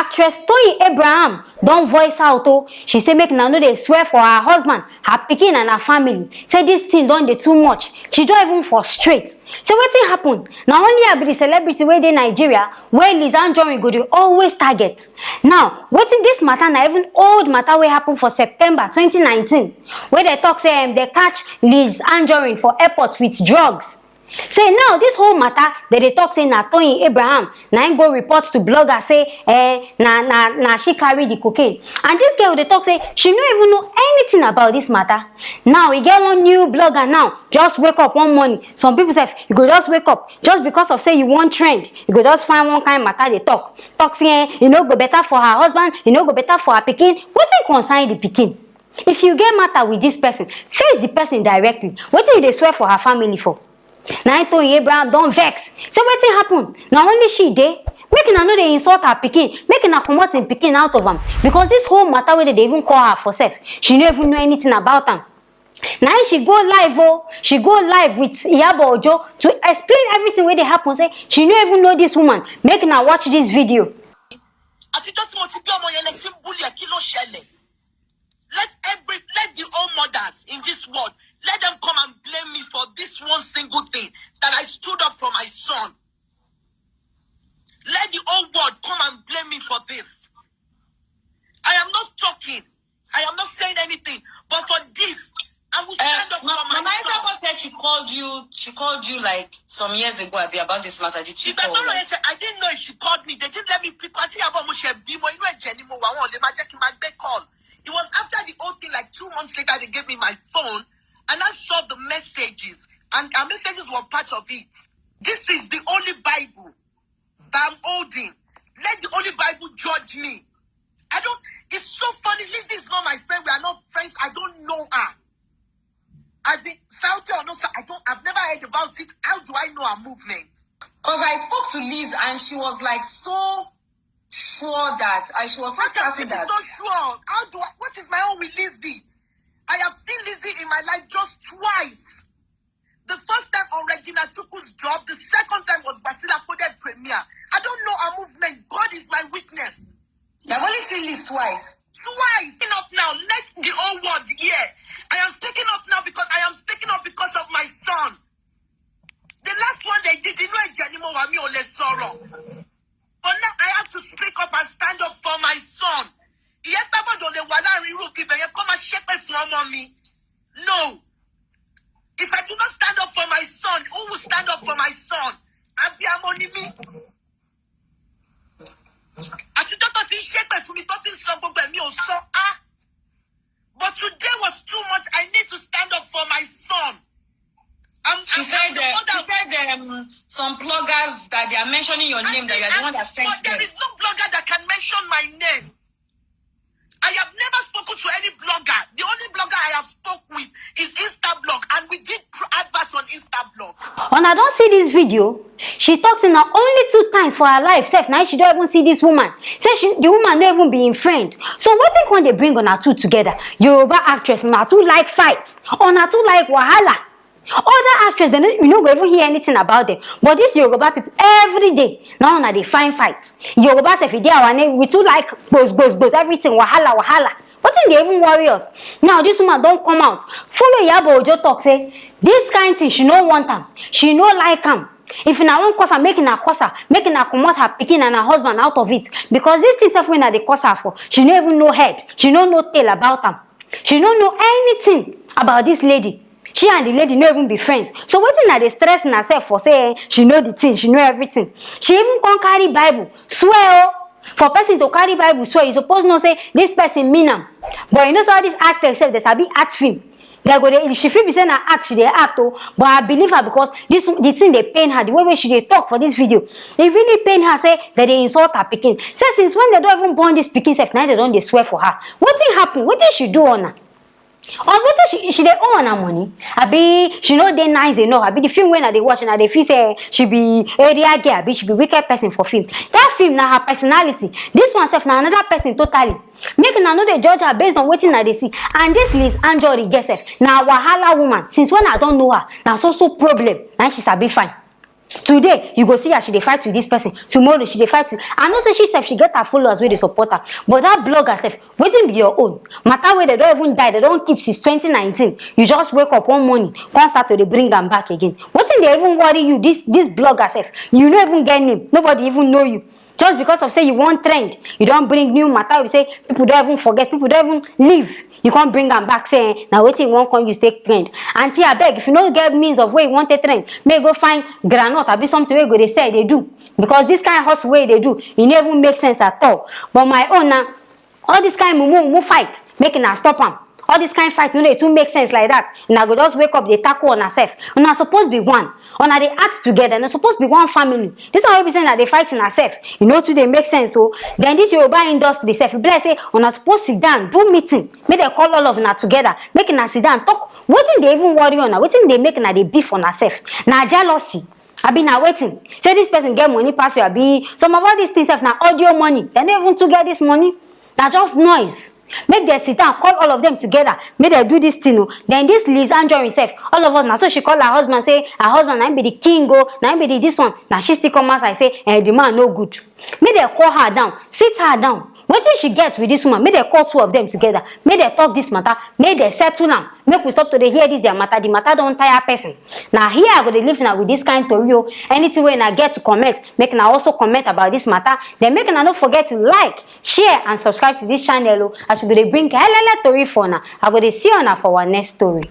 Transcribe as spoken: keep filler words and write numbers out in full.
Actress Toyin Abraham don voice out o. She say make una no dey swear for her husband, her pikin and her family. Say this thing don dey too much. She don even frustrate. Say wetin happen? Na only I be the celebrity wey dey Nigeria wey Liz Anjorin go dey always target. Now, wetin this matter na even old matter wey happen for September twenty nineteen, wey dem talk say um, dem catch Liz Anjorin for airport with drugs. Say now this whole matter, dem dey talk say na Toyin Abraham na im go report to blogger say eh, na, na, na she carry the cocaine. And this girl dey talk say she no even know anything about this matter. Now e get one new blogger now just wake up one morning. Some people sef, you go just wake up just because of say you wan trend, you go just find one kind matter dey talk. Talk say eh, e no go better for her husband, e no go better for her pikin. Wetin concern the pikin? If you get matter with this person, face the person directly. Wetin you dey swear for her family for? Na im Toyin Abraham don vex. Say wetin happen? Na only she dey? Make una no dey insult her pikin. Make una comot im pikin out of am. Because this whole matter wey dem dey even call her for sef, she no even know anything about am. Na im she go live o. She go live with Iyabo Ojo to explain everything wey dey happen. Say she no even know this woman. Make una watch this video. Àtijọ́ tí mo ti bí ọmọ yẹn lẹ ti ń bully ẹ̀, kí ló ṣẹlẹ̀? Let every let the old mothers in this world, let them come and blame me for this one single thing, that I stood up for my son. Let the whole world come and blame me for this. I am not talking. I am not saying anything. But for this, I will stand up for my son. Mama Esther said she called you. She called you like some years ago, Abi, about this matter. Did she call you? I didn't know if she called me. They didn't let me pick. Àti Iyabo, mo ṣe bímọ, inú ẹ̀jẹ̀ ni mo wà, wọn ò lè máa jẹ́ kí n máa gbé call. It was after the whole thing, like two months later, they gave me my phone, and I saw the messages, and our messages were part of it. This is the only Bible that I'm holding. Let the only Bible judge me. I don't. It's so funny. Lizzie is not my friend. We are not friends. I don't know her. As in, Saudi or no, I don't. I've never heard about it. How do I know her movements? Because I spoke to Liz and she was like so sure that, and she was so certain that. So sure. How do I? What is my own with Lizzie? I have seen Lizzie in my life just twice. The first time on Regina Chukwu's job, the second time was Basila Coded Premier. I don't know her movement. God is my witness. I've only seen Liz twice. Twice. Speaking up now. Let the whole world hear. I am speaking up now because I am speaking up because of my son. The last one they did, you know, Jenny Mowami Olesoro. But now I have to speak up and stand up for my son. Yes, somebody on the one I remove people. You come and shake me from mommy. No. If I do not stand up for my son, who will stand up for my son? Abiyamọ ni mí. Àtijọ́ tó ti ń ṣépè fún mi, tó ti ń sọ gbogbo ẹ̀mí ò sọ á. But today was too much. I need to stand up for my son. I'm, she I'm, said, I'm uh, she said um, some bloggers that they are mentioning your name, that you are the one that sent them. There is no blogger that can mention my name. I have never spoken to any blogger. The only blogger I have spoke with is Instablog, and we did adverts on Instablog. Una don see this video? She talk say na only two times for her life sef na she don even see this woman. Say she, the woman no even be im friend. So wetin come dey bring una two together? Yoruba actress, una too like fight, una too like wahala. Other actress dem, you no go even hear anything about them, but this Yoruba people, every day na una dey find fight. Yoruba sef, e dey our name. We too like gbos gbos gbos, everything wahala wahala. Wetin dey even worry us? Now this woman don come out follow Iyabo Ojo talk say this kind thing she no want am, she no like am. If una wan curse am, make una curse am, make una comot her pikin and her husband out of it, because this thing sef wey una dey curse her for, she no even know head, she no know tail about am. She no know anything about this lady. She and the lady no even be friends. So wetin una dey stress una sef for say eh, she know the thing, she know everything? She even come carry Bible swear o. For person to carry Bible swear, you suppose know say this person mean am. But you know say all these actors sef, they sabi act film. They go dey, she fit be say na act she dey act o, but I believe her because this the thing dey pain her. The way wey she dey talk for this video, e really pain her say dem dey insult her pikin. Say since when dem don even born this pikin sef, na dem don dey swear for her. Wetin happen? Wetin she do una? Or wetin she she dey owe una money? Abi she no dey nice enough? Abi the film wey una dey watch, una dey feel say she be area girl, abi she be wicked person for film? That film na her personality. This one sef na another person totally. Make una no dey judge her based on wetin una dey see. And this Liz Anjorin girl sef na wahala woman. Since when I don know her, na so so problem na she sabi find. Today you go see as she dey fight with this person, tomorrow she dey fight with, I know say she sef, she get her followers wey dey support her. But that blogger sef, wetin be your own? Matter wey dem don even die, dem don keep since twenty nineteen, you just wake up one morning come start to dey bring am back again. Wetin dey even worry you? This this blogger sef, you no even get name, nobody even know you. Just because of say you wan trend, you don bring new matter wey be say people don even forget, people don even leave, you come bring am back say, eh, na wetin you wan come use take trend? Aunty, abeg, if you no get means of way you wan take trend, make you go find groundnut abi something wey you go dey sell dey do, because this kind hustle wey you dey do, e no even make sense at all. But my own na, all this kind mumu mumu fight, make una stop am. All this kind fight no dey too make sense like that. Una go just wake up dey tackle una sef. Una suppose be one. Una dey act together, una suppose be one family. This one wey be say una dey fight una sef, e no too dey make sense o. Then this Yoruba industry sef, e be like say una suppose sit down do meeting, make dem call all of una together, make una sit down talk wetin dey even worry una, wetin dey make una dey beef una sef. Na jealousy abi na wetin? Say this person get money pass you abi? Some of all these things sef na audio money, dem no even too get this money, na just noise. Make dem sit down, call all of them together, make dem do this thing o. Then this Liz Anjorin sef, all of us, na so she call her husband say her husband na him be the king o, na him be the this one. Na she still come outside say, eh, the man no good. Make dem call her down, sit her down. Wetin she get with this woman? Make dem call two of them together, make dem talk this matter, make dem settle am. Make we stop to dey hear this their matter. The matter don tire person. Na here I go dey leave una with this kind tori o. Anything wey una get to comment, make una also comment about this matter. Then make una no forget to like, share and subscribe to this channel o, as we go dey bring helele tori for una. I go dey see una for our next story.